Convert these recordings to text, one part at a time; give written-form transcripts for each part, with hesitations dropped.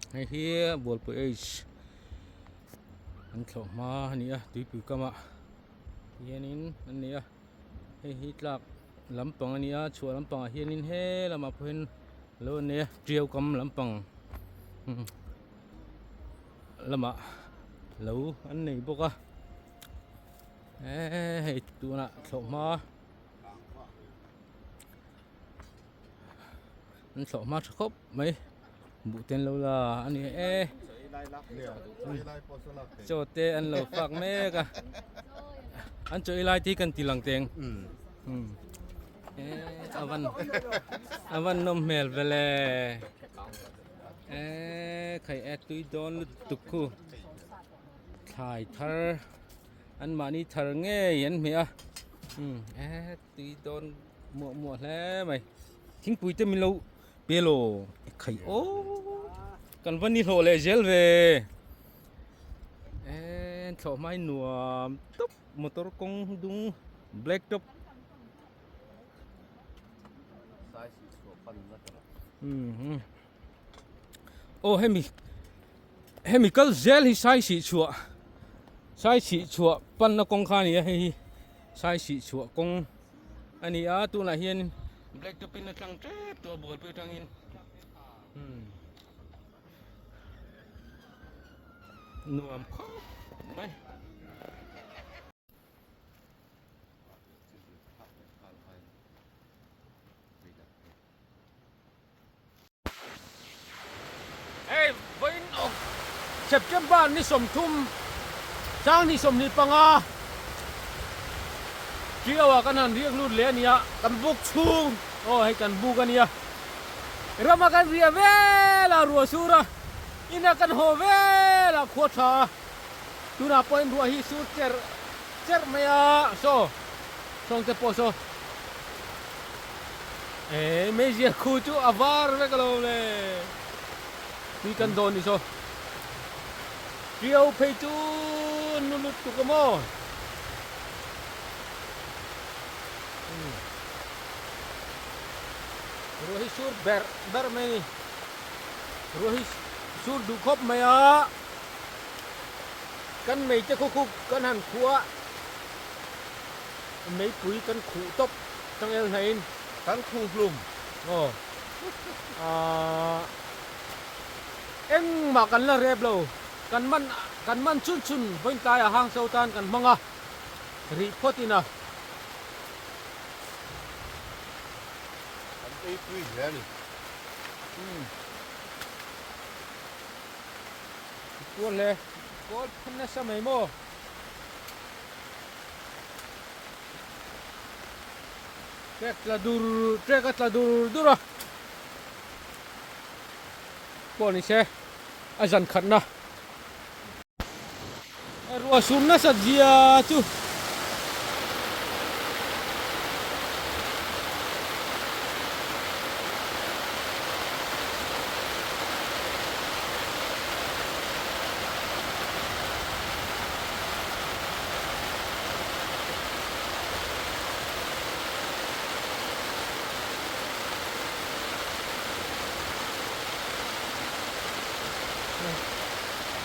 Hei hi Bualpui H an thlawh hma a ni a tuipui kamah hianin an nei a hei hi tlak lampang a ni a chhuah lampangah hianin he lamah pawh hian lo an nei a tiau kam lampang lamah lo an nei bawk a eee hei tunah thlawh hma an thlawh hma tha khawp mai buh te an lo la a ni e chaw te an lo fak mek a an chaw ei lai te hi kan ti lang teng a van a van nawm hmel vele eee khai e tui dawn lutuk khu thlai thar an mahni thar ngei an hmeh a eee tui dawn muah muah hle mai thingpui te min lo pe law khai aw kan va ni hlawh leh zel ve eee thlawh hma hi nuam tawp motor kawng dung black top aw hemi hemi kal zel hi sai sih chhuah sai sih chhuah panna kawng kha a ni a hei hi sai sih chhuah kawng a ni a tunah hian black top in a tlang tep tawh a bualpui atangin umm nuam khawp mai. Hei vawiin awk September ni 30 sang ni 25 Ṭiau ah kan han riak lut leh a nia kan buk chhung aw hei kan buk a nia rama kan riah vel a ruah sur a ina kan haw vel a khua tha a tunah pawhin ruah hi sur cherh cherh mai a saw sawng te pawh saw. Eee meizial khu chu a var vek alo le tui kan dawn ni saw Ṭiau phei chu nu lutuk a maw Ruah hi sur berh berh mai a ni Ruah hi sur duh khawp mai a kan mei te khu khu kan han khuh a meipui kan khuh tawp. Changel hnaihin kan khuh hlum. Aw. Aaa. Engmah kan la rep lo. Kan man kan man chun chun vawiin tlaiah hang so tan kan hmang a, rih phawt in a. Kan ei tui hle a ni. Umm. Kual hle. Kual phen nasa mai maw? Trek tla dur trek a tla dur dur a pawh ni se a zan khatna ruah sur nasat zia chu.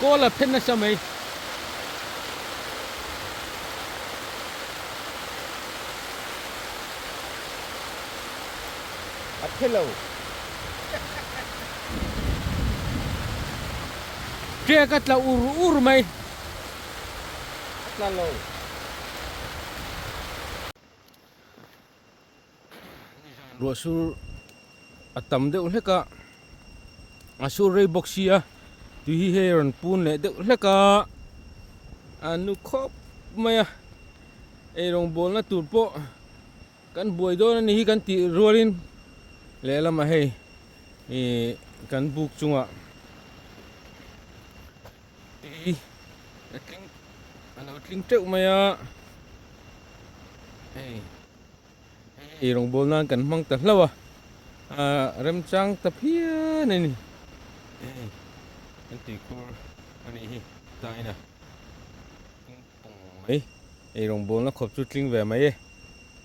Kawl a phen nasa mai. A phe lo. Ṭek a tla ur ur mai. A tla lo. Ruah sur a tam deuh hlek a, a sur rei bawk sia tui hi hei a rawn pun leh deuh hlek a, a nu khawp mai a, eirawng bawlna tur pawh kan buai dawn a ni hi kan tih rualin lehlamah hei ih kan buk chungah tui a tling a lo tling teuh mai a. Hei ei rawngbawl nan kan hmang ta hlauh a, ah remchang ta phian a ni. Hei kan tuikhur a nih hi tain a pung pung mai. Ei rawngbawlna khawp chu tling ve mai e,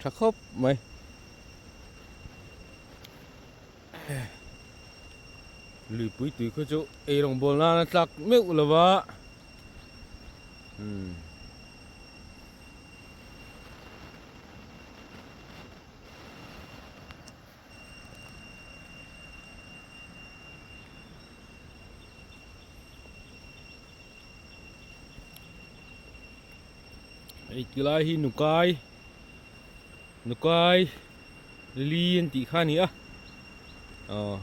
tha khawp mai. Luipui tui khaw chu ei rawngbawl nana tlak meuh lo va umm hei ti lai hi nukai nukai. Li an tih kha a ni a aw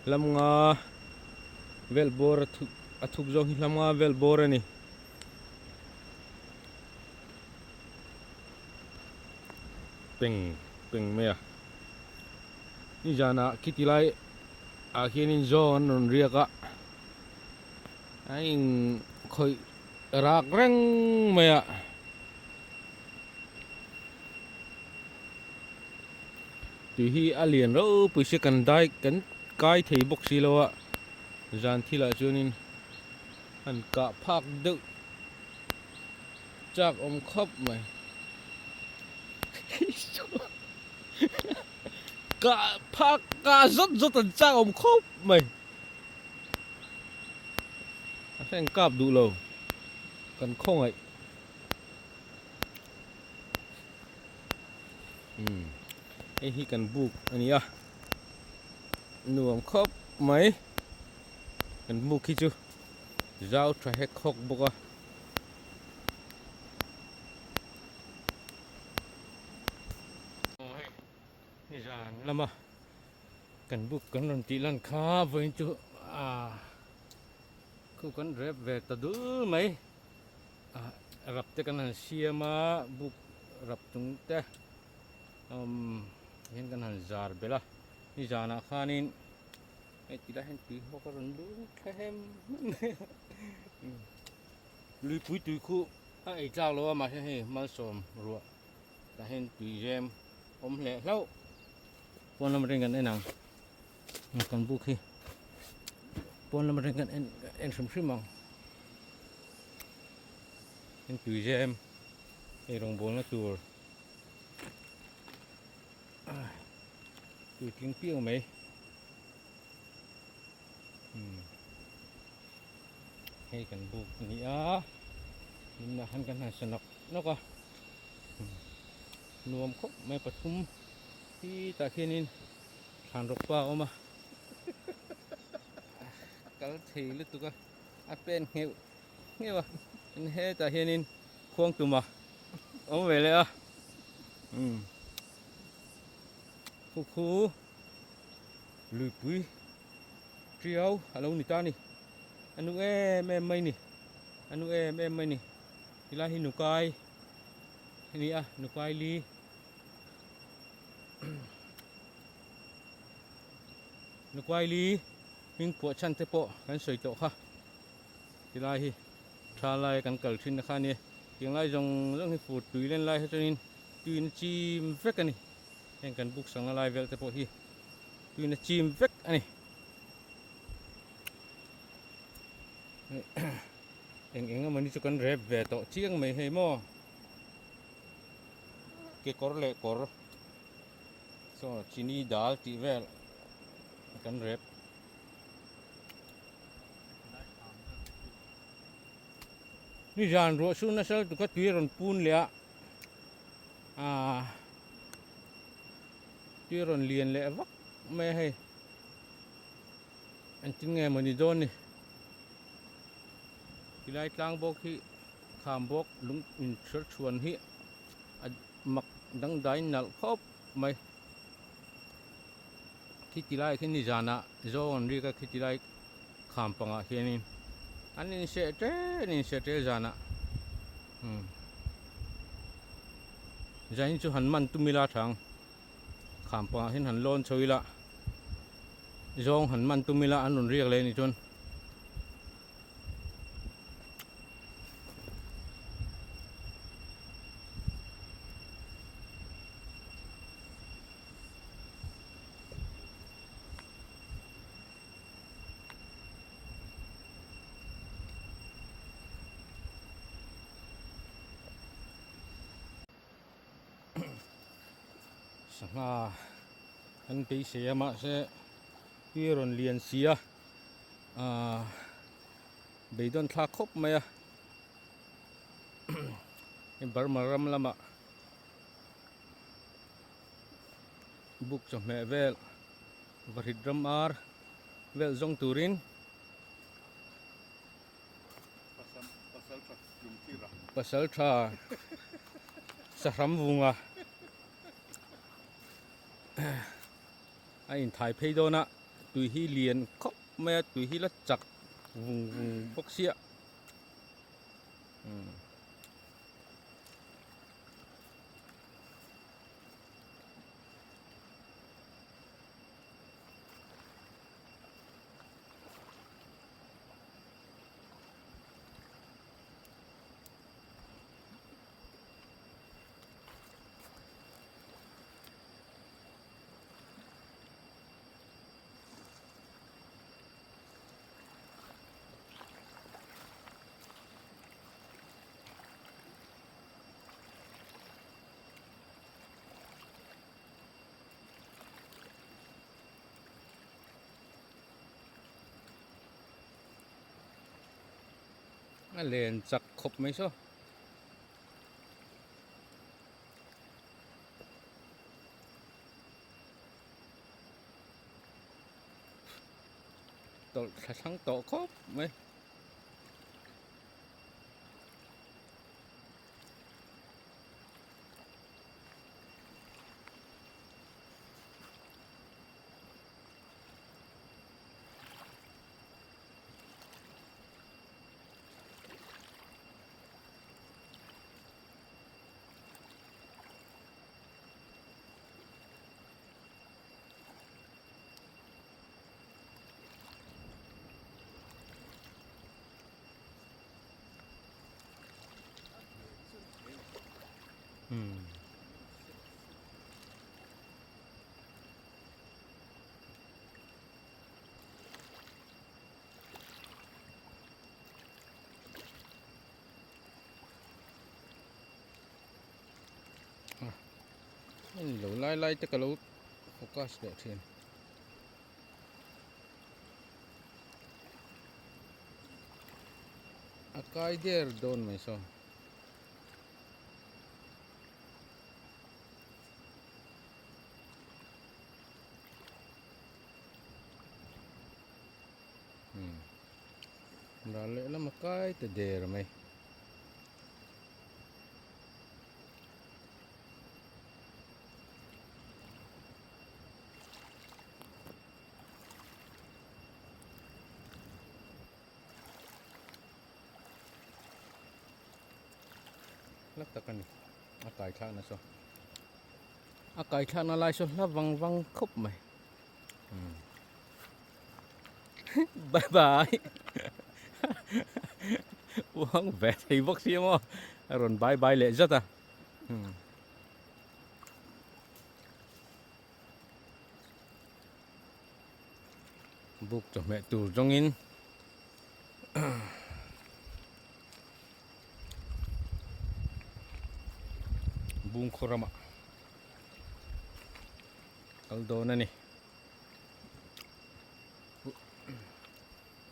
hlam nga vel bawr a thuk a thuk zawng hi hlam nga vel bawr a ni. Peng peng mai a nizanah khiti lai ah khianin zawng an rawn riak a a in khawih rak reng mai a. Tui hi a lian ropui se kan dai kan kai thei bawk si lo a zan thilah chuanin han kah phak deuh chak awm khawp mai kah phak kah zawt zawt an chak awm khawp mai a hreng kap duh lo kan khawngaih. Umm hei hi kan buk a ni a nuam khawp mai kan buk hi chu zau tha hek hawk bawk a. Aw hei nizan lama kan buk kan rawn tih lan kha vawiin chu ah khu kan rep ve ta dul mai. Ah rap te kan han siam a buk rap chung te umm hian kan han zar belh a nizanah khanin hei ti lai hian tui hawk a rawn lut thla hem hem mai a luipui tui khu a ei tlak lo a mahse hei malsawm ruah tah hian tui zem awm hleh hlauh pawn lam atangin kan en ang kan buk hi pawn lam atangin kan en en hrim hrim ang. Heng tui zem hei rawngbawlna tur tui tling piang mai umm hei kan buk a ni a tunah khan kan han sa nawk nawk a nuam khawp mai pathum hi tah khianin thlan rawk pa a awm a kal thei lutuk a. A pen ngheuh ngheuh a tin hetah hianin khuang tuma awm ve leh a umm khu khu luipui tiau a lo ni ta a ni a nu em em mai ni a nu em em mai ni tilai hi nukai a ni a nukai li nukai li. Hming phuah chhan te pawh kan sawi tawh kha tilai hi tha lai kan kal thin na kha ania tiang lai zawng zawng hi fur tui len lai hi chuanin tuina chim vek a ni heng kan buk sangna lai vel te pawh hi tuina chim vek a ni eng eng emawni chu kan rep ve tawh chiang mai hei maw kekawr leh kawr. Saw chini dal tih vel kan rep. Nizan ruah chu nasa lutuk a tui a rawn pun leh a ah tui a rawn lian leh vak mai a hei engtin nge mawni dawn ni tilai tlang bawk hi kham bawk lung inchher chhuan hi a mak dangdai nalh khawp mai khiti lai khi nizanah zawng an rik a khiti lai kham pangah hianin an inseh ṭe an inseh ṭe zanah umm zain chu han man tum ila thang kham pangah hian han lawn chho ila zawng han man tum ila an rawn riak leh anih chuan. Sangha kan beisei a mahse tui a rawn lian si a ahh beidawn thlak khawp mai a hei Burma ram lamah buk chawhmeh vel vahrit ram ar vel zawng turin Pasal tha sahram vunga a inthai phei dawn a tui hi lian khawp mai a tui hi la chak vung vung bawk sia umm. A len chak khawp mai saw. Tawlh thla thlang tawh khawp mai. Hmm. Hei lo lai lai te ka lo focus leh thin. A kai der dawn mai saw. Ral lehlam a kai ta der mai. Hla tak a ni a kai thlakna saw a kai thlakna lai saw hla vang vang khawp mai bye bye uang ve thei bawk si maw a rawn bye bye leh zat a buk chawhmeh tur zawngin. Bungkhaw ramah kal dawn a ni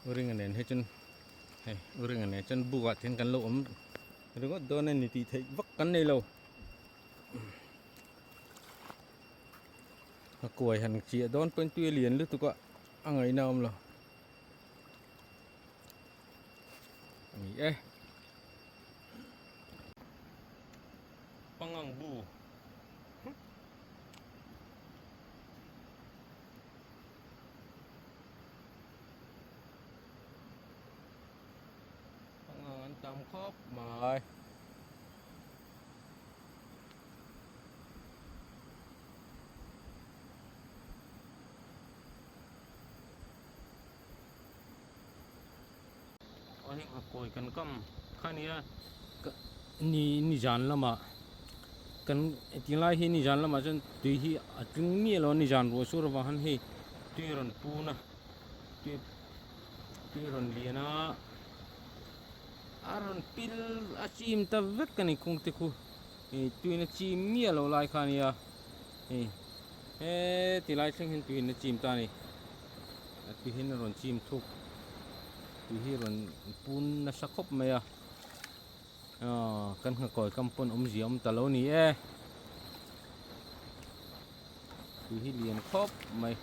Uringa nen hi chuan hei Uringa nen chuan buk ah hian kan lo awm ringawt dawn a ni tih theih vak kan nei lo a kuai han chiah dawn pawhin tui a lian lutuk a a ngaihna a awm lo. Ni e. Pangang bu. Pangang an tam khawp mai. Aw heng a kawi kan kam kha nia ni ni zan lamah kan tinglai hi ni zan lamah chuan tui hi a tling miah lo a ni zan ruah sur avang khan hei tui a rawn pun a tui tui a rawn lian a a rawn pil a chim ta vek a ni khung te khu ih tuiin a chim miah lo lai kha nia. Hei heti lai thleng hian tuiin a chim ta a ni. A tui hian a rawn chim thuk. Tui hi a rawn pun nasa khawp mai a. Aw kan nghakawi kam pawn awmzia awm ta lo ni e. Tui hi lian khawp mai.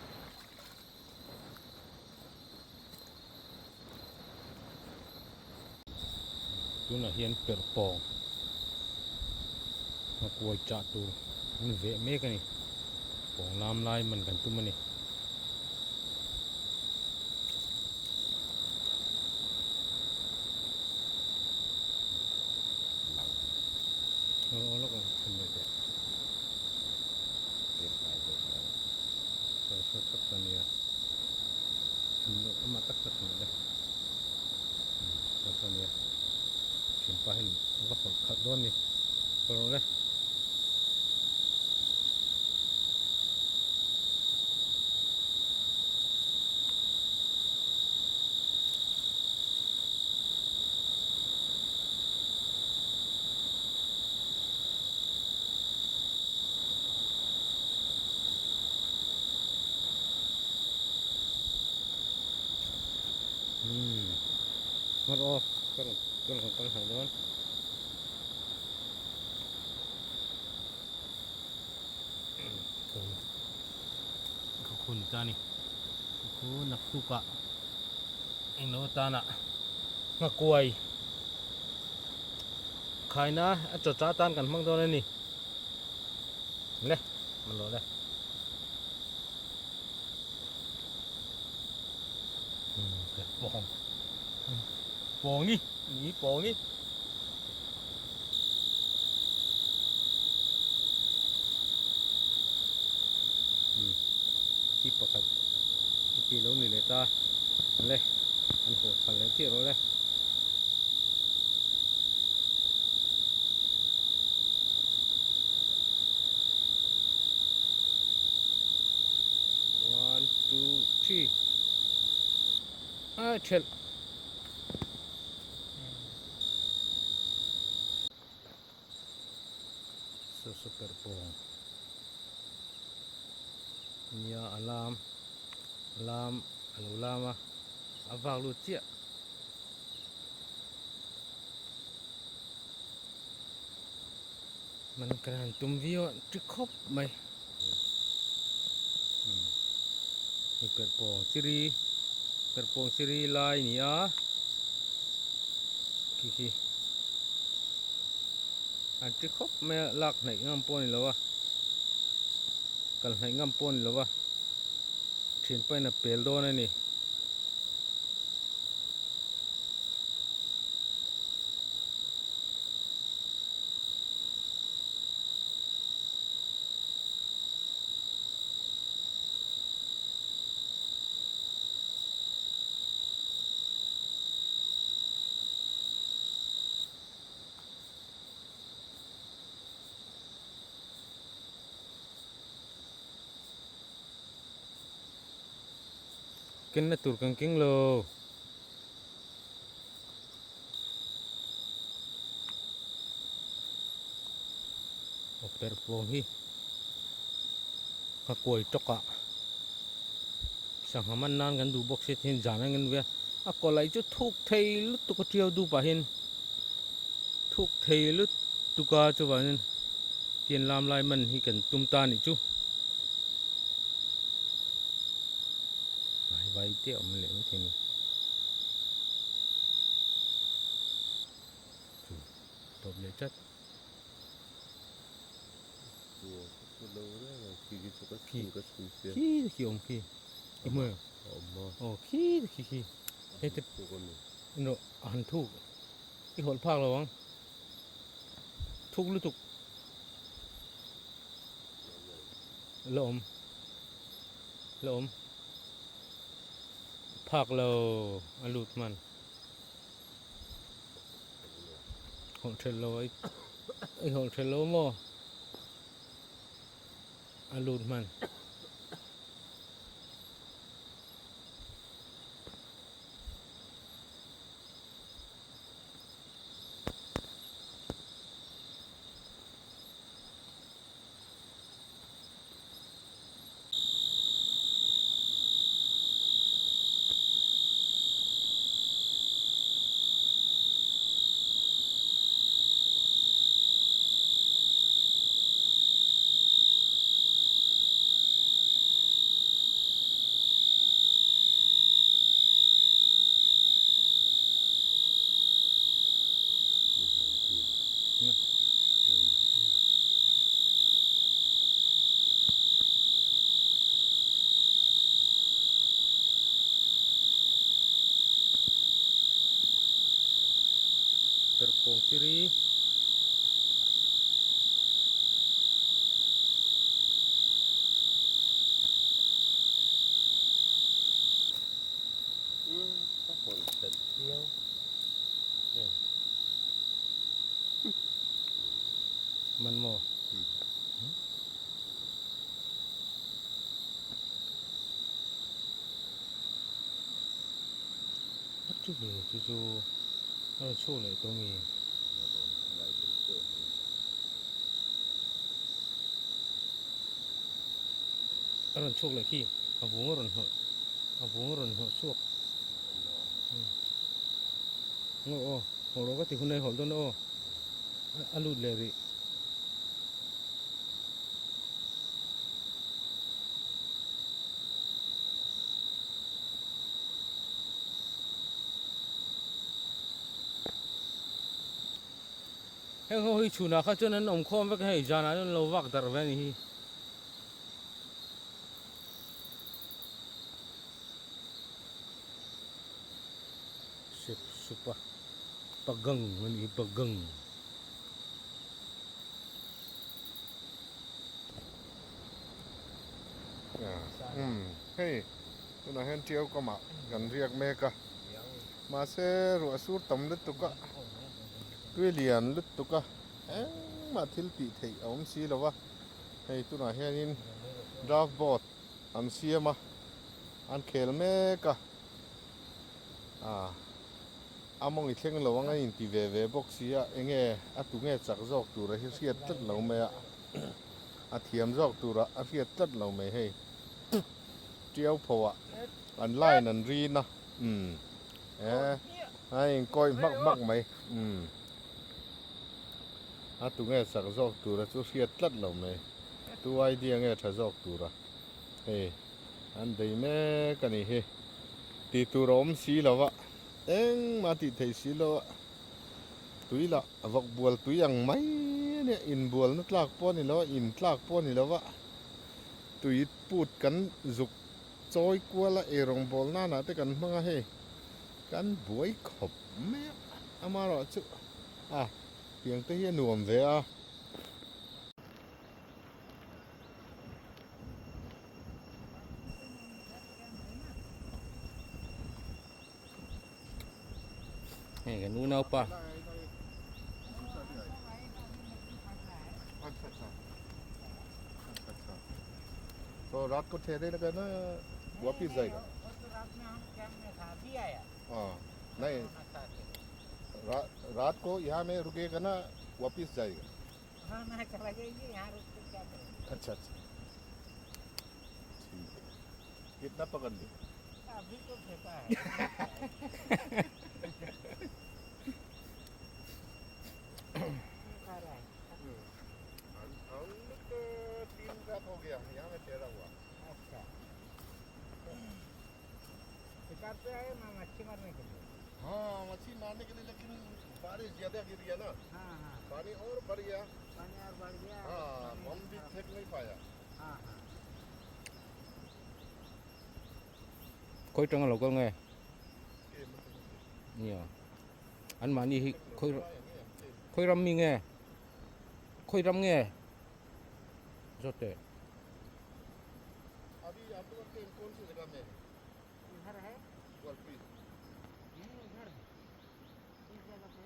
Tunah hian perh pawng nghakuai chah tur an veh mek a ni pawng lam lai man kan tum a ni. Amah tak tak hmuh le saw saw nia thianpa hian va hawlh khalh dawn ni kal rawh le. Umm hmar aw ka rawn ka rawn kal hnai dawn. Ka khun ta ni ka khu naktuk ah englo atana nghakuai khaina a chaw cha atan kan hmang dawn a ni le man rawh le. Pawng pawng ni ni pawng ni khi pakhat khi lo ni leh ta le an haw phal leh chiah rawh le. One, two, three. A thelh. Su super pawng. Nia a lam a lam a lo lam a a vak lut chiah. Man kan han tum viau a ti khawp mai hei perhpawng chiri perhpawng chiri lai a ni a khi khi an ti khawp mai a lak hnaih ngam pawh a ni lo a kal hnaih ngam pawh a ni lo a thianpa in a pel dawn a ni. Kenna tur kan keng lo. Aw perhpawng hi ka kuai tawk ah sangha man nan kan duh bawk sia tin zan an kan vei a a kaw laih chu thuk thei lutuk a tiau dup ah hian thuk thei lutuk a chuvangin tian lam lai man hi kan tum ta a nih chu vai te a awm leh maithei a ni. Chu tawp leh chat. Khi khi khi awm khi i hmu em aw khi khi khi hei te ino a han thuk i hawlh phak lo ang thuk lutuk la awm la awm phak lo a lut hman. Hawlh thelh lo ai i hawlh thelh lo maw a lut hman. Man maw? A chu ve chu chu a rawn chhuak leh tawh mi? A rawn chhuak leh khi a vung a rawn hnawh a vung a rawn hnawh chhuak. Ngaw aw haw rawh ka ti hun a i hawlh dawn aw a lut leh rih. Heng ho hi chhunah kha chuan an awm khawm vek a hei zanah chuan an lo vak darh ve a ni hi. Sep sup a pagang a ni hi pagang. Hei tunah hian tiau kamah kan riak mek a mahse ruah sur tam lutuk a tui lian lutuk a engmah thil tih theih a awm si lo va hei tunah hianin draft board an siam a an khel mek a ah a mawng i thleng lo ang a inti ve ve bawk si a enge a tu nge chak zawk tura hi hriat tlat lo mai a a thiam zawk tura a hriat tlat lo mai hei tiau pho ah an line an rin a umm e a inkawih hmak hmak mai umm a tu nge chak zawk tura chu hriat tlat lo mai tu idea nge tha zawk tura hei an bei mek a ni hi tih tur a awm si lo a engmah tih theih si lo a tui lah vawk bual tui ang mai a nia inbualna tlak pawh a ni lo a in tlak pawh a ni lo a tui put kan zuk chawi kual a eirawngbawl nanah te kan hmang a hei kan buai khawp mai a amaherawhchu a tiang te hi a nuam ve a. Hei kan unaupa. तो रात को ठहरे लगा ना वापिस जाएगा हाँ नहीं रा, रात को यहाँ में रुकेगा ना वापिस जाएगा हाँ ना चला जाएंगे यहाँ रुक के क्या करेंगे अच्छा अच्छा ठीक है कितना पकड़ लिया अभी तो फेंका है खा रहा है हम तो तीन रात हो गया यहाँ में ठहरा हुआ अच्छा शिकार पे आए ना मच्छी मारने के लिए हाँ मच्छी मारने के लिए लेकिन बारिश ज्यादा गिर गया ना हाँ हाँ पानी और बढ़ गया पानी और बढ़ गया हाँ हम भी फेंक नहीं पाया हाँ हाँ Khawi tanga lo kal nge? Nia. An mahni hi khawi khawi ram mi nge? Khawi ram nge? Zawt teh. अभी आप लोग का कौन सी जगह में है इधर है ग्वालपी नहीं उधर है इस जगह पे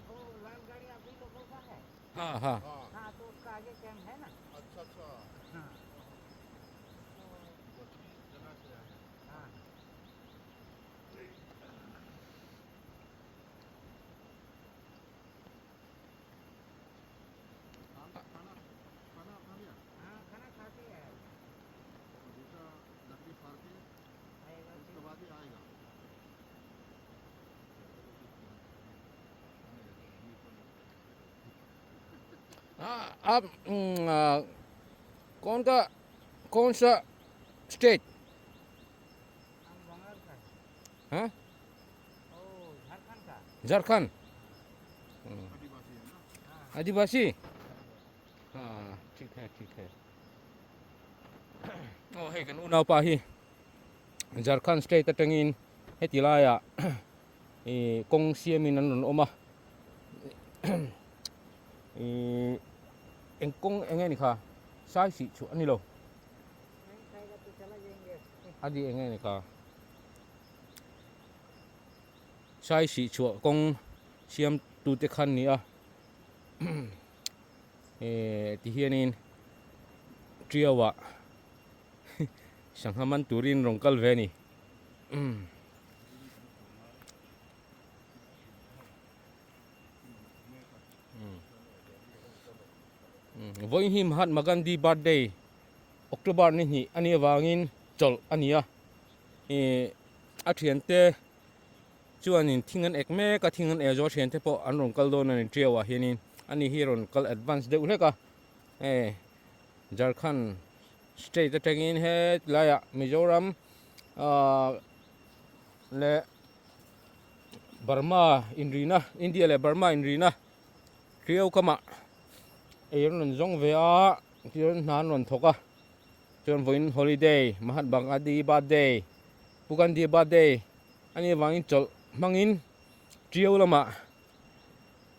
वो लाल गाड़ी आप ही लोगों का है हाँ हाँ हाँ हाँ तो उसका आगे कैंप है ना अच्छा अच्छा हाँ ग्वालपी जगह से आए हैं। हाँ खाना खाना खा लिया हाँ खाना खा के आया दूसरा लकड़ी फाड़ के आएगा उसके बाद ही आएगा आप कौन का कौन सा स्टेट हम बंगाल का है हाँ ओ झारखंड का झारखंड आदिवासी है ना आदिवासी हाँ ठीक है ठीक है aw hei kan unaupa hi Jharkhand state atangin heti laiah ih kawng siamin an rawn awm a ih eng kawng eng nge ni kha sai sih chu a ni lo a ni eng nge ni kha. Sai sih chhuah kawng siam tute khan ni a eh ti hianin Tiau ah sangha man turin rawn kal ve a ni. Vawiin hi Mahatma Gandhi birthday October ni hnih a nih avangin chawlh a ni a, ih a thiante chuanin thing an ek mek a, thing an eh zawh a thiante pawh an rawn kal dawn a ni Tiau ah hianin ani hi rawn kal advance deuh hlek a, hei Jharkhand state atangin hetlaiah Mizoram ah leh Burma inrina India leh Burma inrina Tiau kamah ei an rawn zawng ve a tichuan hna an rawn thawk a chuan vawiin holiday Mahatma Gandhi birthday Pu Gandhi birthday a nih avangin chawlh hmangin Tiau lamah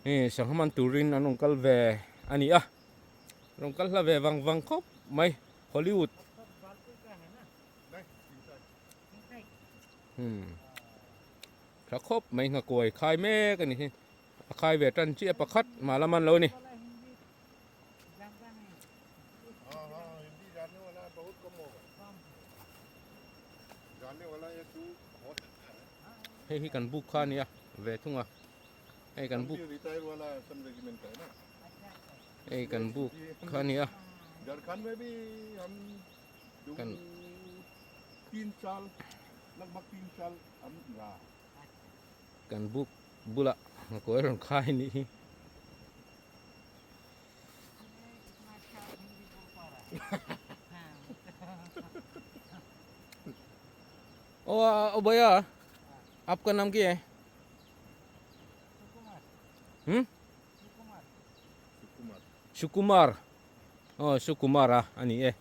hei sangha man turin an rawn kal ve a ni a rawn kal hla ve vang vang khawp mai Hollywood. Tha khawp mai nghakuai khai mek a ni hi a khai ve tan chiah pakhat mah la man lo a ni. Hei hi kan buk kha a nia ve thung a hei kan buk hei kan buk kha a nia. Kan kan buk bulah ngakawi rawn khai a nih hi. Aw aw bhaiya aapka naam kya hai? Hmm? Sukumar. Aw Sukumar a a ni e.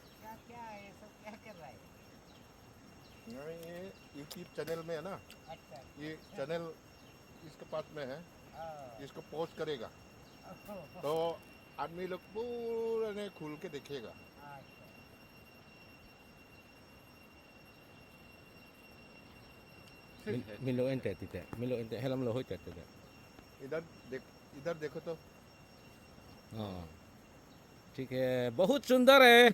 YouTube channel में है ना ये channel इसके पास में है इसको पोस्ट करेगा तो आदमी लोग पूरा ने खुल के देखेगा Min lo en teh ti teh min lo en teh helam lo hawi teh ti teh. इधर देख इधर देखो तो हाँ ठीक है बहुत सुंदर है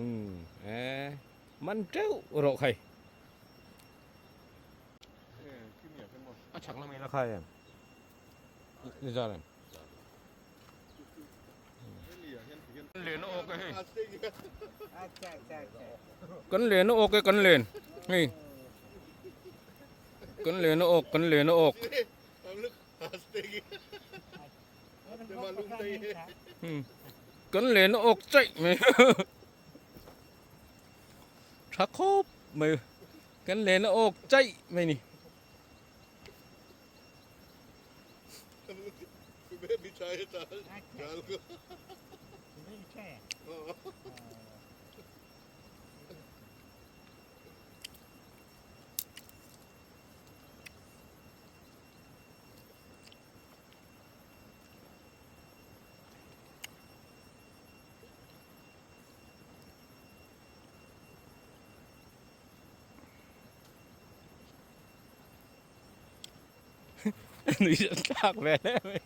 um eh man teuh rawh khai a chak lam in a khai em ni zar em len a awk e hei kan len a awk e kan len hei kan len a awk kan len a awk kan len a awk chaih mai tha khawp mai kan len a awk chaih mai ni. Nui zat thlak ve hle mai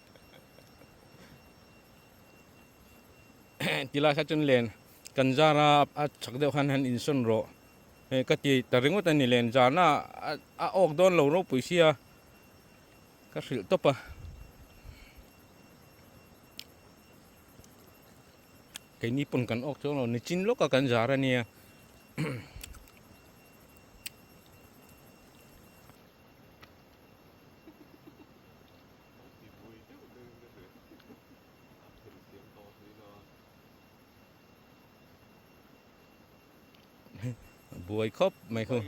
tilai kha chuan len kan zar a a chak deuh khan han insawn rawh hei ka ti ta ringawt a ni len zan a a awk dawn lo ropui sia ka hrilh tawp a keini pawn kan awk chuang lo nichin lawka kan zar a nia. Buai khawp mai khu.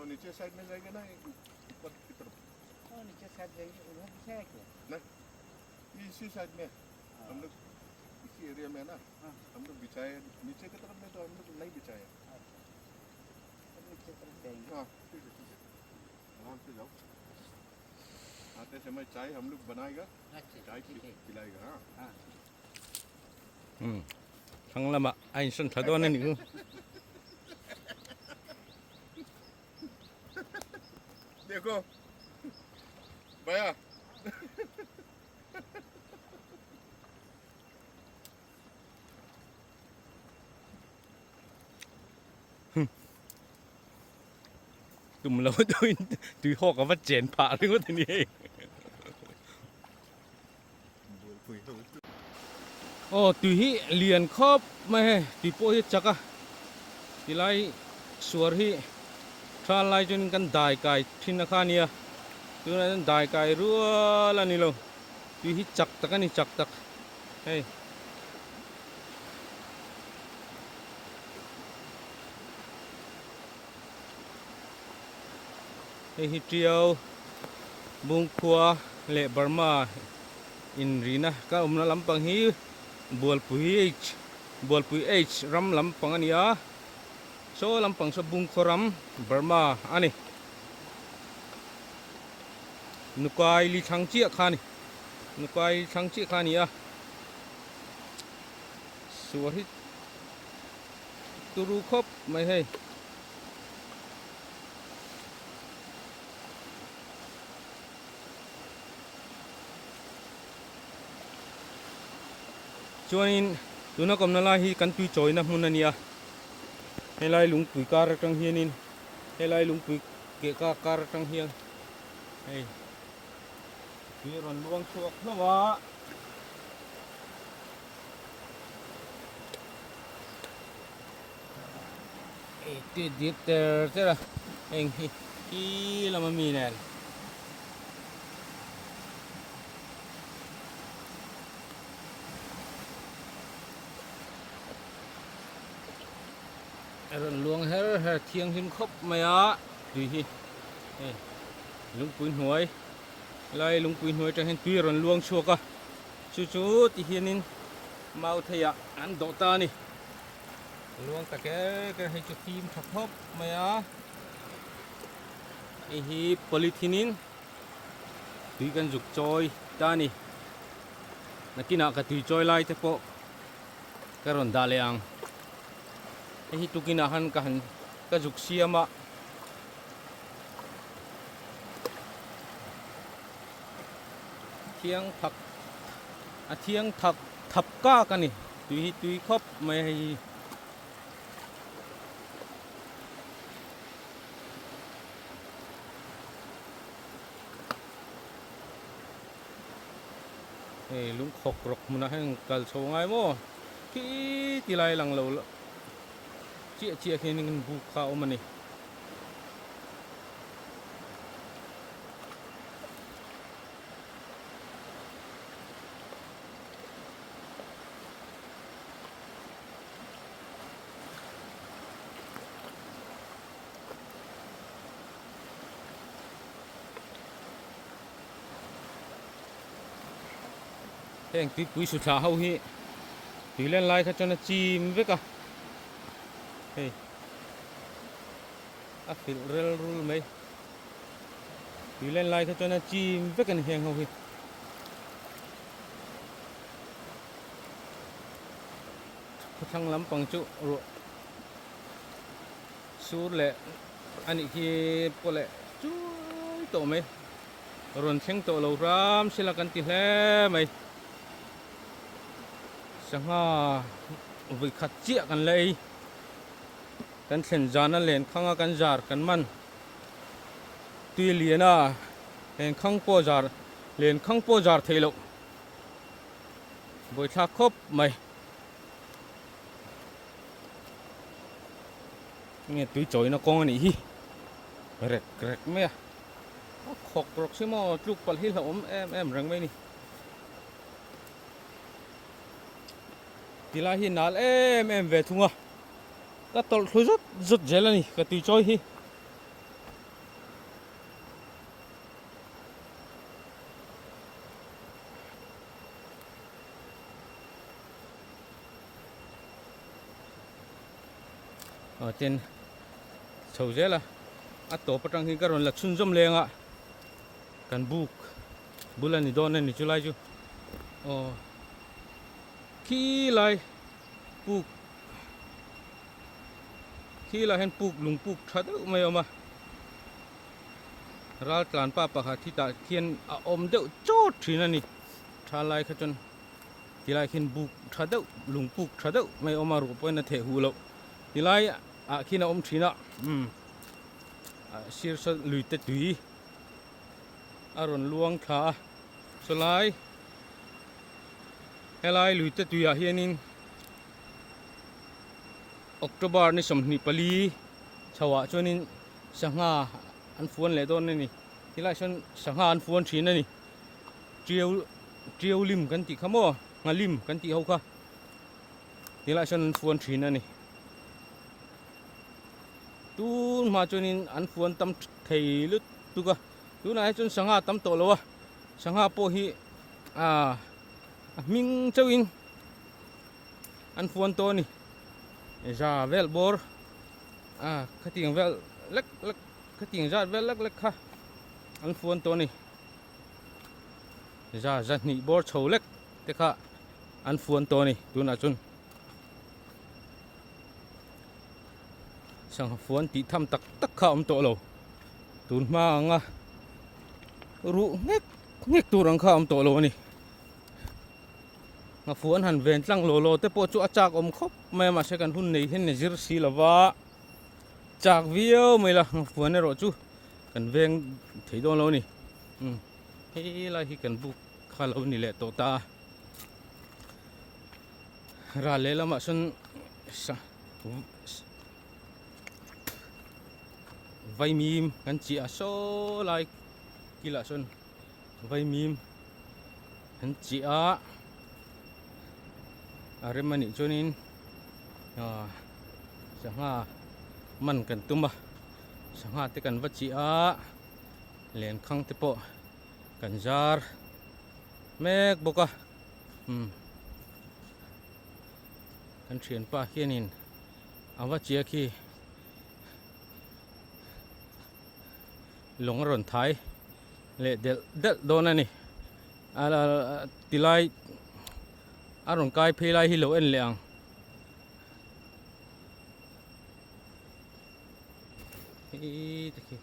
नीचे साइड में जाएंगे ना ऊपर की तरफ नीचे साइड जाएंगे उधर पीछे है क्या नहीं इसी साइड में हम लोग इसी एरिया में है ना हम लोग बिछाए नीचे की तरफ में तो हम लोग नहीं बिछाए हाँ ठीक है ठीक है आराम से जाओ आते समय चाय हम लोग बनाएगा चाय पिलाएगा हाँ Um thlang lamah a insawn thla dawn a ni u. Dekho bhaiya Tum lo deuhin tui hawk a va chen phah ringawt a ni hei. Aw tui hi lian khawp mai hei tui pawh hi a chak a tilai suar hi tha lai chuan kan dai kai thin a kha a nia tunah chuan dai kai rual a ni lo tui hi chak tak a ni chak tak hei. Hei hi Tiau Bungkhua leh Burma inrina ka awmna lampang hi Bualpui H Bualpui H ram lampang a ni a saw lampang saw Bungkhaw ram Burma a ni Nukai li thlang chiah kha a ni Nukai li thlang chiah kha a ni a suar hi turu khawp mai hei. Chuanin tuna kawmna lai hi kan tui chawina hmun a ni a, helai lungpui kar atang hianin helai lungpui keh kar kar atang hian hei tui a rawn luang chhuak hlauh a. Ei tui dip ter ter a heng hi khi lama mi nen. A rawn luang her her thianghlim khawp mai a tui hi hei lungpui hnuai lai lungpui hnuai atang hian tui a rawn luang chhuak a chu chu ti hianin mau theiah an dawh ta a ni. Luang ta ker ker hei chu fim tha khawp mai a hei hi polythene in tui kan zuk chawi ta a ni nakinah ka tui chawi lai te pawh ka rawn dah leh ang hei hi tukinah han ka han ka zuk siam a. Thiang thak a thiang thak thap kak a ni tui hi tui khawp mai a hei hi. Hei lungkhawk rawk hmunah hian kal chho ngai maw khi ti lai lang lo chiah chiah khian buk kha a awm a ni. Heng tuipui suthla ho hi tui len lai kha chuan a chim vek a hei. A filh rel rul mai. Tui len lai kha chuan a chim vek a ni heng ho hi. Khawthlang lampang chu ruah sur leh a nih khi pawh leh chuai tawh mai. Rawn thleng tawh lo hram sela kan ti hle mai. Sangha vawi khat chiah kan la ei. Kan thlen zana len khanga kan zar kan man tui lian a, len khang pawh zar len khang pawh zar theih loh buaithlak khawp mai. Nge tui chawina kawng a nih hi rek rek mai a, a khawk rawk si maw tluk palh hi hlauhawm em em reng mai a ni. Tilai hi nal em em ve thung a, ka tawlh thlu zut zut zel a ni ka tui chawi hi. Aw tin chho zel a a tawp atang hi ka rawn la chhunzawm leng a kan buk bul a ni dawn a ni chulai chu aw khilai puk khilai hian puk lung puk tha deuh mai a awm a ral tlan pa pakhat hi tah khian a awm deuh chawt thin a ni tha lai kha chuan tilai khian buk tha deuh lung puk tha deuh mai a awm a ruah pawhin a theh huh loh tilai ah khian a awm thin a umm sir saw lui te tui a rawn luang thla a sawlai helai lui te tui ah hianin October ni 24 chho ah chuanin sangha an fuan leh dawn a ni tilai sawn sangha an fuan thin a ni tiau tiau lim kan tih kha maw nghalim kan tih ho kha tilai sawn an fuan thin a ni tun hma chuanin an fuan tam thei lutuk a tunah hi chuan sangha tam tawh lo a sangha pawh hi ah a hming chauhin an fuan tawh a ni za vel bawr ah khatiang vel lek lek khatiang zat vel lek lek kha an fuan tawh a ni za zahnih bawr chho lek te kha an fuan tawh a ni tunah chuan sangha fuan tih tham tak tak kha a awm tawh lo tun hma anga ruh nghek nghek tur ang kha a awm tawh lo a ni nghafuan han ven tlang law law te pawh chu a chak awm khawp mai a mahse kan hun nei hian a zir si lo va chak viau mai la nghafuan erawh chu kan veng thei dawn lo a ni umm hei lai hi kan buk kha lo ni leh tawh ta a ral lehlamah sawn sa vaimim kan chiah a saw lai kilah sawn vaimim an chiah a a rem anih chuanin ah sangha man kan tum a sangha te kan va chiah a lenkhang te pawh kan zar mek bawk a umm kan thianpa hianin a va chiah khi lawng a rawn thai leh delh delh dawn a ni tilai a rawn kai phei lai hi lo en leh ang hei te khi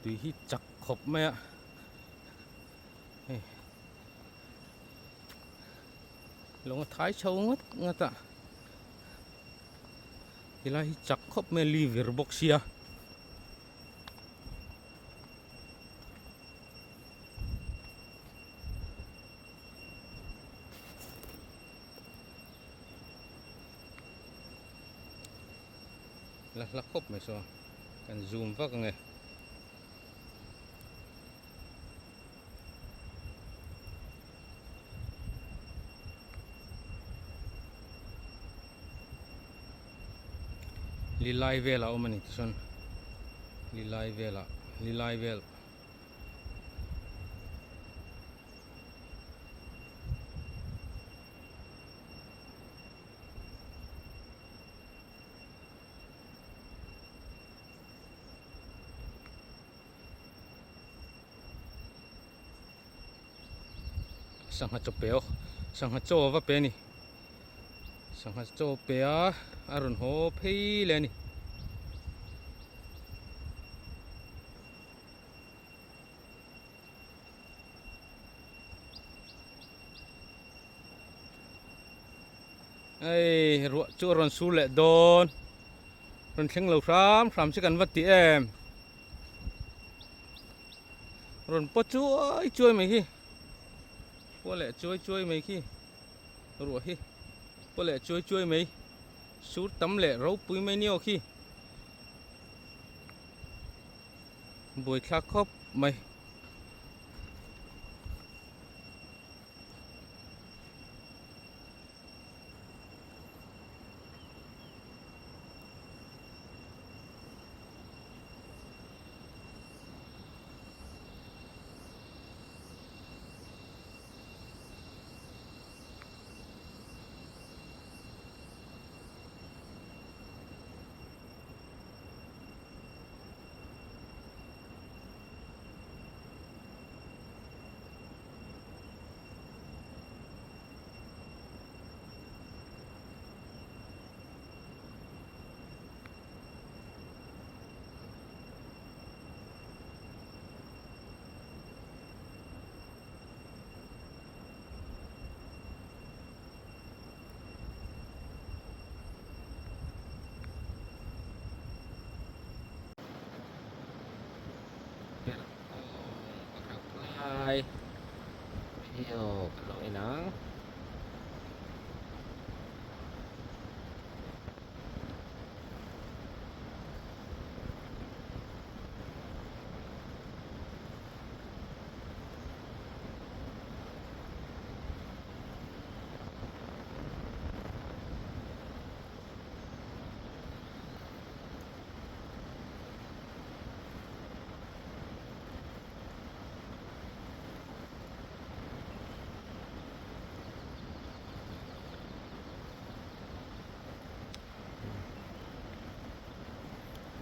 tui hi chak khawp mai a hei lawng a thai chho ngawt ngawt a tilai hi chak khawp mai a li vir bawk sia. La hla khawp mai saw kan zoom vak ange. Lilai velah a awm a ni tichuan lilai velah lilai vel Sangha chaw pe aw sangha chaw a va pe a ni sangha chaw pe a a rawn haw phei leh a ni. Hei ruah chu a rawn sur leh dawn rawn thleng lo hram hram chu kan va ti em rawn paw chuai chuai mai hi paw leh chuai chuai mai khi ruah hi paw leh chuai chuai mai sur tam leh ropui mai ni aw khi buaithlak khawp mai. Bye. Hei aw ka lo en ang.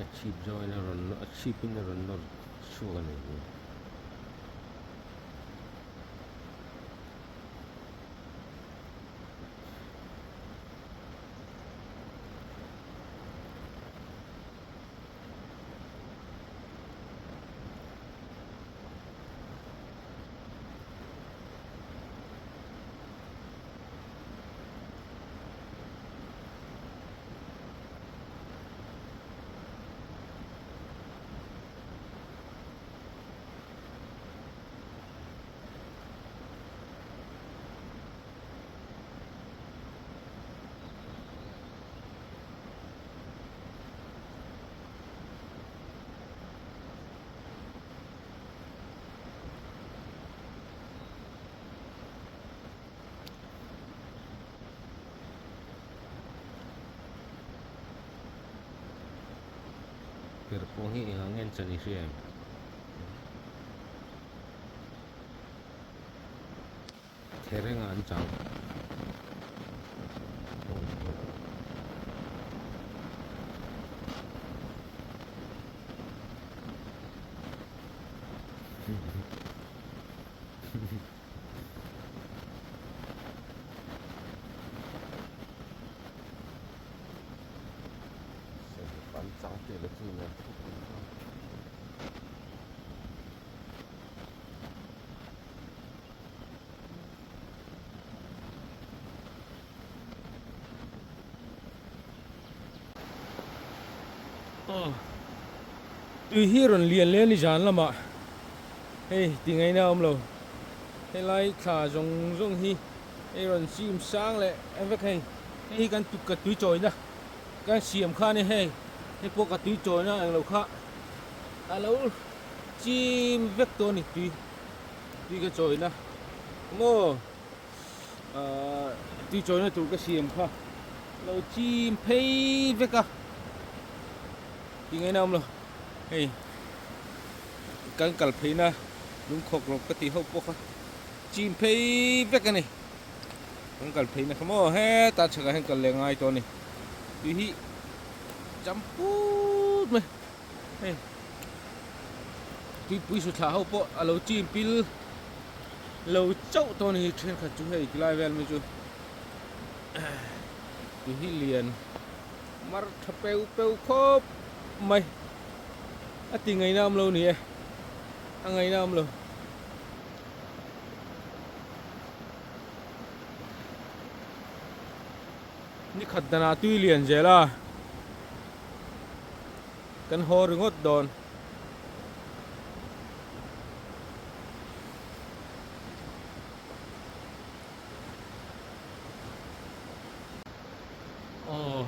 A chhip zawngin a rawn a chhipin a rawn nawr chhuak a ni. Ker pawh hi eng ang en chan i hria em? Thereng ah an chang. An chang teh le chu nen thup an chang. Tui hi rawn lian leh a ni zan lamah hei ti ngaihna a awm lo helai thla zawng zawng hi hei rawn chim sang leh vek hei hei hi kan ka tui chawina kan siam kha a ni hei hei pawh ka tui chawina englo kha a lo chim vek tawh a ni tui tui ka chawina maw. Ahh tui chawina tur ka siam kha lo chim phei vek a ti ngaihna awm lo hei kan kal pheina lungkhawk rawk ka tih ho pawh kha chim phei vek a ni kan kal pheina kha maw hetah chhakah hian kal leh ngai tawh a ni tui hi cham put mai hei tuipui suthlah ho pawh a lo chim pil. Lo chauh tawh a ni hi thenkhat chu hei tilai vel mai chu ti hi lian mar tha peu peu khawp mai a ti ngaihna awm lo ni e a ngaihna awm lo. Nikhat danah tui lian zel a kan haw ringawt dawn. Aw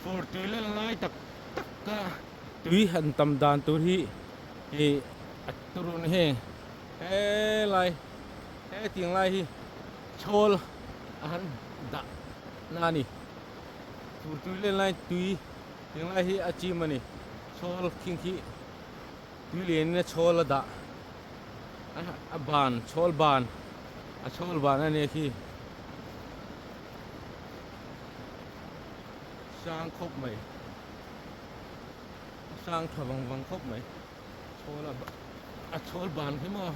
fur tui lel lai tak tak a tui han tam dan tur hi ih a turun heng helai hetiang lai hi chhawl a han dah na a ni fur tui len lai tui tiang lai hi a chim a ni chhawl khing khi. Tui lianin a chhawl a dah a ban chhawl ban a chhawl ban a nia khi sang khawp mai a sang tha vang vang khawp mai chhawl a a chhawl ban khi maw.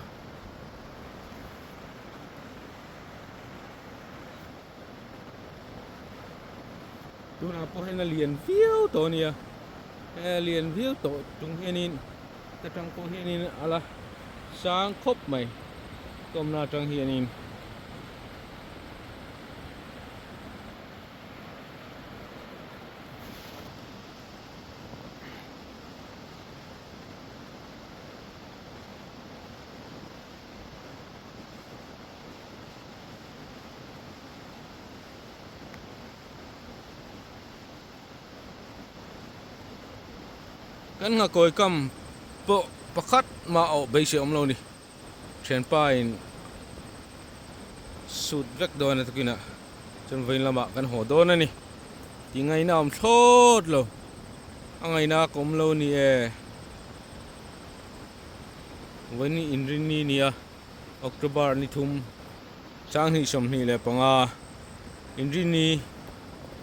Tunah pawh hian a lian viau tawh a nia he lian viau tawh chung hianin ta tang pawh hianin a la sang khawp mai tawmna atang hianin. Kan nghakawi kam pawh pakhat mah awh beisei awm lo ni. Thianpa in sut vek dawn a tukinah chuan vawiin lamah kan haw dawn a ni. Tih ngaihna a awm thlawt lo. A ngaihna ka awm lo ni e. Vawiin inrinni nia October ni thum sanghnih 25 inrinni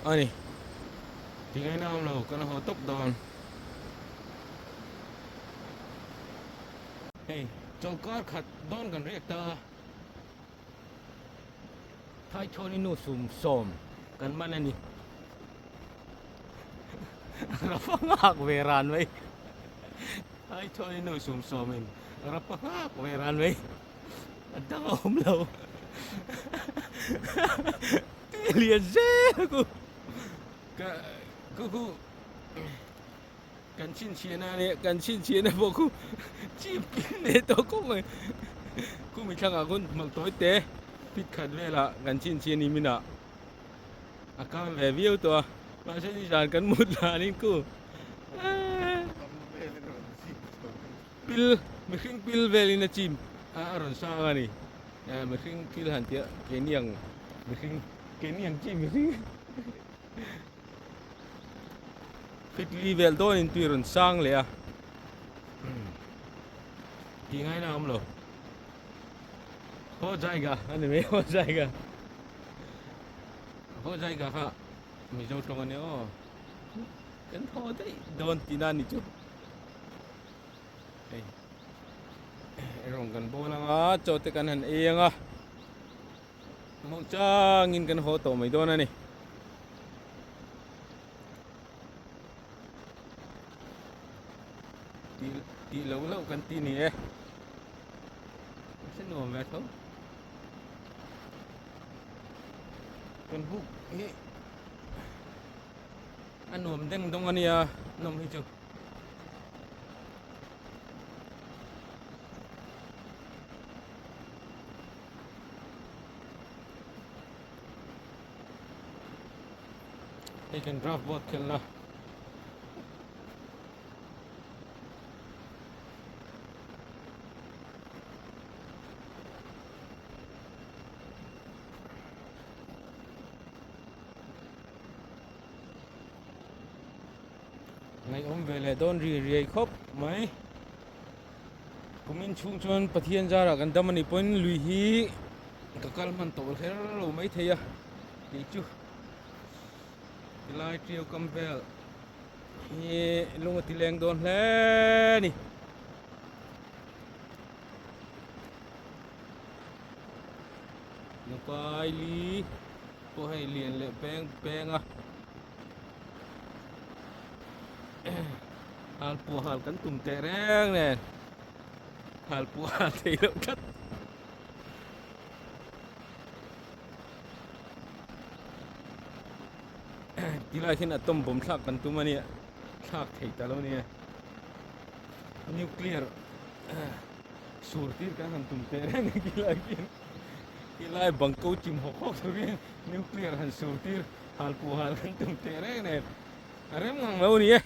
a ni. Tih ngaihna a awm lo kan haw tawp dawn. Hei chawlhkar khat dawn kan riak ta a, Thaithawni nu sum sawm kan man a ni. Rafa nghak ve ran mai. Thaithawni nu sum sawmin Rafa nghak ve ran mai. A dang a awm lo. Tui lian zel ku. Ka ku ku. Kan chhinchhiahna a nia, kan chhinchhiahna pawh khu chip pin leh tawh khawp mai. Khumi thlangah khawn hmalh tawi te fit khat velah kan chhinchhiah ni minah a kal ve viau tawh a, mahse nizan kan mut danin khu pil mihring pil velin a chim a rawn sang a ni. Mihring pil han tih a keini ang mihring keini ang chi mihring. Fitli vel dawnin tui rawn sang leh a tih ngaina a awm lo ho jaiga a ni mai ho jaiga ho jaiga kha mizo tawng a nia aw kan thaw daih dawn tihna a ni chu hei erawng kan bawl anga chaw te kan han ei anga. Hmuh changin kan haw tawh mai dawn a ni. Tih tih loh loh kan ti ni e. Se nuam ve tho. Kan buk hi a nuam deng dawng a nia nawm hi chu. Hei kan draft board khelhna Ngaihawm ve leh dawn ri riai khawp mai. Kumin chhung chuan Pathian zarah kan dam a nih pawhin lui hi ka kal hman tawh hler lo mai thei a tih chu tilai ṭiau kam vel hi lung a ti leng dawn hle a ni. Nupaili pawh hei lian leh peng peng a. Hal pawh hal kan tum teh reng nen hal pawh hal thei loh tlat. Tilai hian atom bomb thlak kan tum a nia thlak thei ta lo nia nuclear sur tir kan han tum teh reng a tilai khian tilai bangko chim hawk hawk turin nuclear han sur tir hal pawh hal kan tum teh reng nen A rem ngang lo a ni e.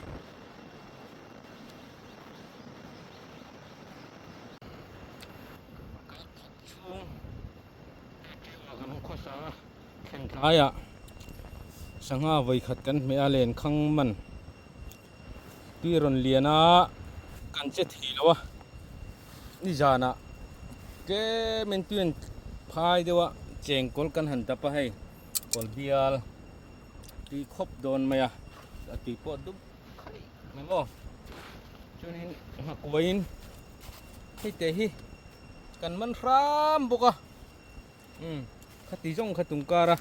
Kal khat chhung ṭeuh ah kan khawsa a, thlen tlaiah sangha vawi khat kan hmeh a len khang man tui rawn lian a kan che thei lo a, nizanah tlem in tui an phai deuh a chengkawl kan han dap a hei kawl bial. Tui khawp dawn mai a, a tui pawh a dup khaih mai maw. Chuanin nghakuaiin hei te hi kan man hram bawk a, umm khati zawng kha tum kar a,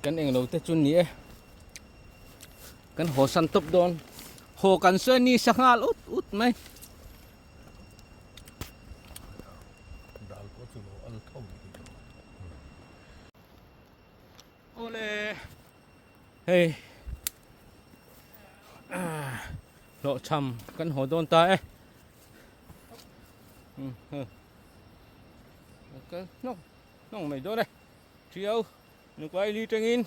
kan englo te chu ni e, kan haw san tawp dawn, haw kan sawi ni sa nghal ut ut mai. Dal pawh chu lo al tho hi ka hmu. Awle hei hlawhchham kan haw dawn ta e kal hnawk hnawk mai dawn e Ṭiau Nukaili tangin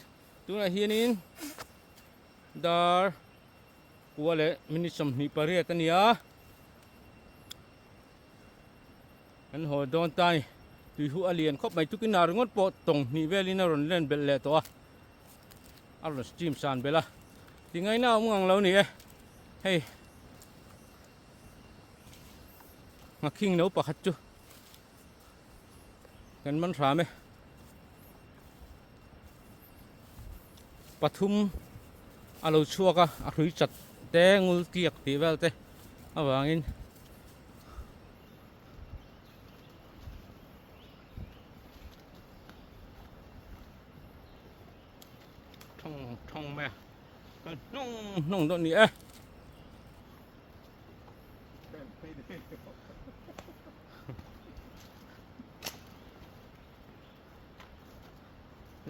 tunah hianin. dar kua leh minute 28 a ni a. Kan haw dawn ta a ni. Tui huh a lian khawp mai. Tukinah ringawt pawh tawng hnih velin a rawn len belh leh tawh a. A rawn steam san belh a. Tingaina a awm ngang lo ni e. Hei. Nghakhing no pakhat chu kan man hram e. Pathum a lo chhuak a, a hrui chat te ngul tiak tih vel te avangin thawng thawng mai a kan hnung hnung dawn ni e.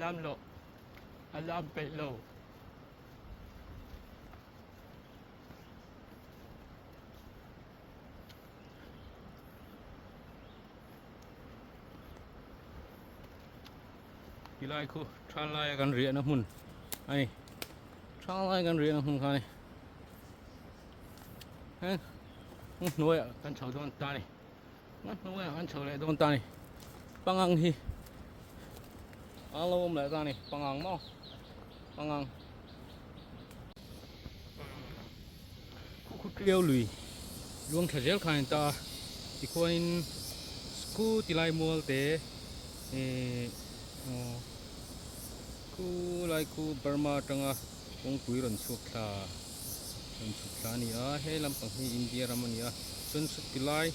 Lam lo a lam peih lo. Tilai khu than laia kan riahna hmun a ni than lai kan riahna hmun kha a ni he hnuaiah kan chho dawn ta a ni hnuaiah kan chho leh dawn ta a ni pangang hi a lo awm leh ta a ni pangang maw pangang Khukhutliau lui luang thla zel khan a ni ta a tikhuanin scooty lai mual te ihh aw khu lai khu Burma atanga kawngpui rawn chhuak thla rawn chhuk thla a ni a he lampang hi India ram a ni a chuan scooty lai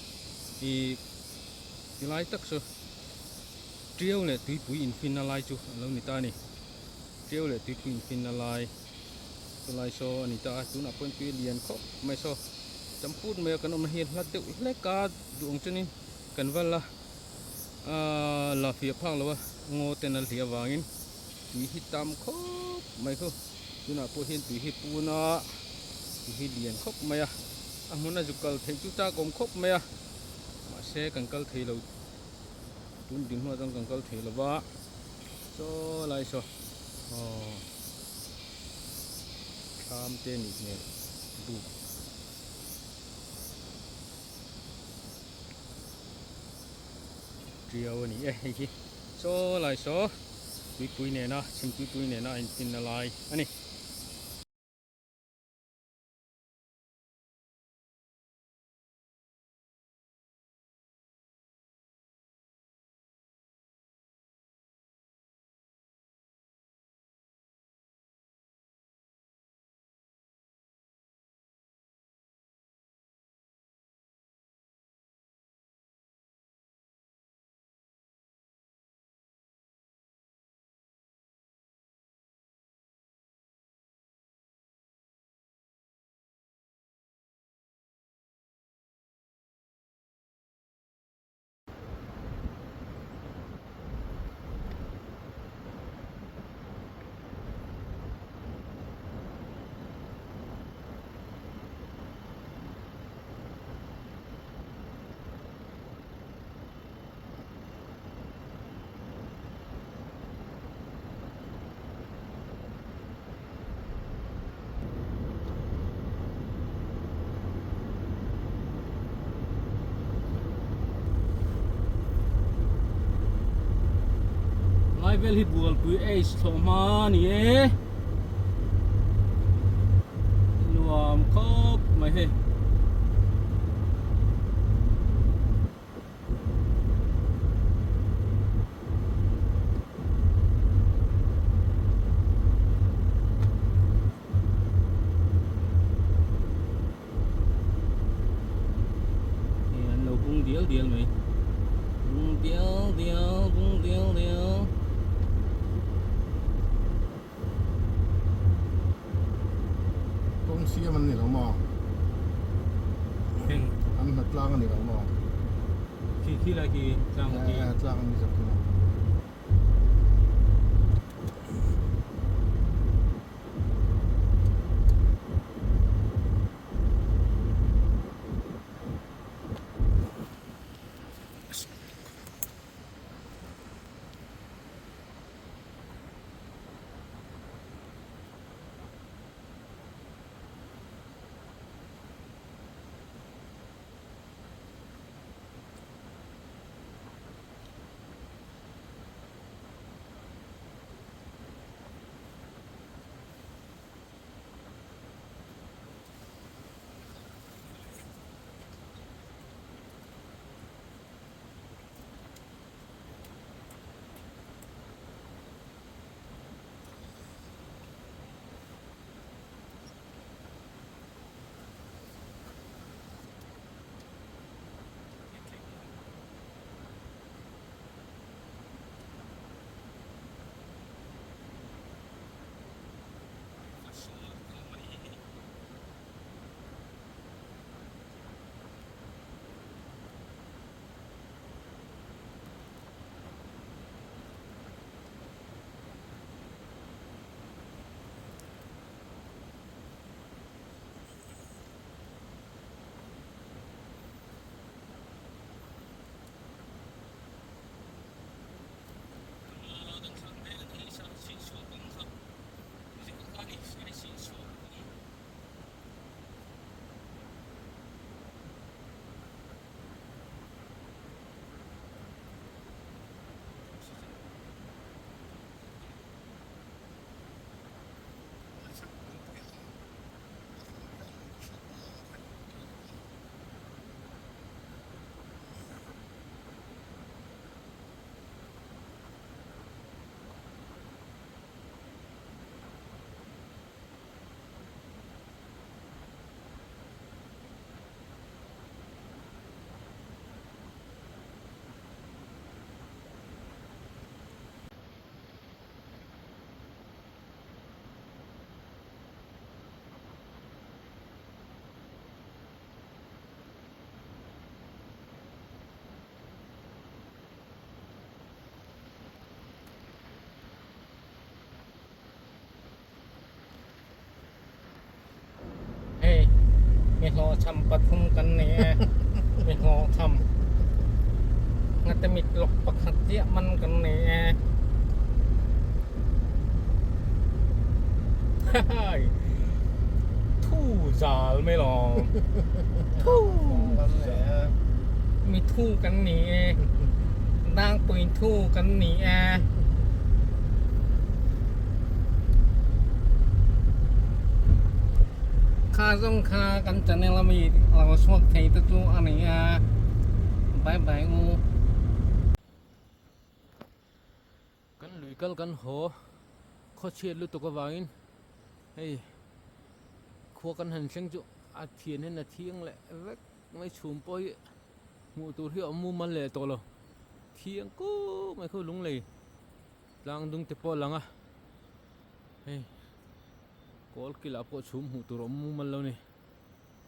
ihh ti lai tak chu tiau leh tuipui infinna lai chu a lo ni ta a ni. Ṭiau leh tuipui infinna lai chulai saw a ni ta a, tunah pawhin tui a lian khawp mai saw champut mai a kan awmna hi a hla deuh hlek a duh ang chuanin kan va la aaa la fiah phak lo a ngaw ten a hliah avangin tui hi tam khawp mai khu tunah pawh hian tui hi pun a tui hi lian khawp mai a a hmun a zuk kal theih chu chak awm khawp mai a mahse kan kal thei lo tun dinhmun atang kan kal thei lo va. Saw lai saw aw thlam te nih hmel buk tiau a ni e hei hi saw lai saw tuipui nena chhim tuipui nena a infinna lai a ni. Lai vel hi bualpui age thlawh hma a ni e nuam khawp mai hei. Hei an lo bung dial dial mai bung dial dial bung dial dial Kawng siam an ni lo maw? Eng? An hna tlang a ni lo maw? Khi khi lai khi tlang khi. Eh tlang an ni zawk khi maw? Mi hlawhchham pathum kan nei e. Mi hlawhchham ngate mit lawk pakhat chiah man kan nei e. Hai thu zal mai lawm. Thu zal. Mi thu kan ni e. Dangpui thu kan ni e. Kha zawng kha kan channel a mi lo chhuak thei te chu a ni a bye bye u. Kan lui kal kan haw khawchhiat lutuk avangin hei khua kan han thleng chu a thian hian a thiang leh vek mai chhum pawh hi hmuh tur hi a awm mumal leh tawh lo thiang kup mai khaw lunglei tlang dung te pawh a lang a hei kawl kilah pawh chhum hmuh tur a awm mumal lo ni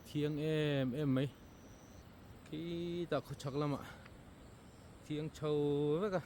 thiang em em mai khitah khawchhak lamah thiang chho vek a.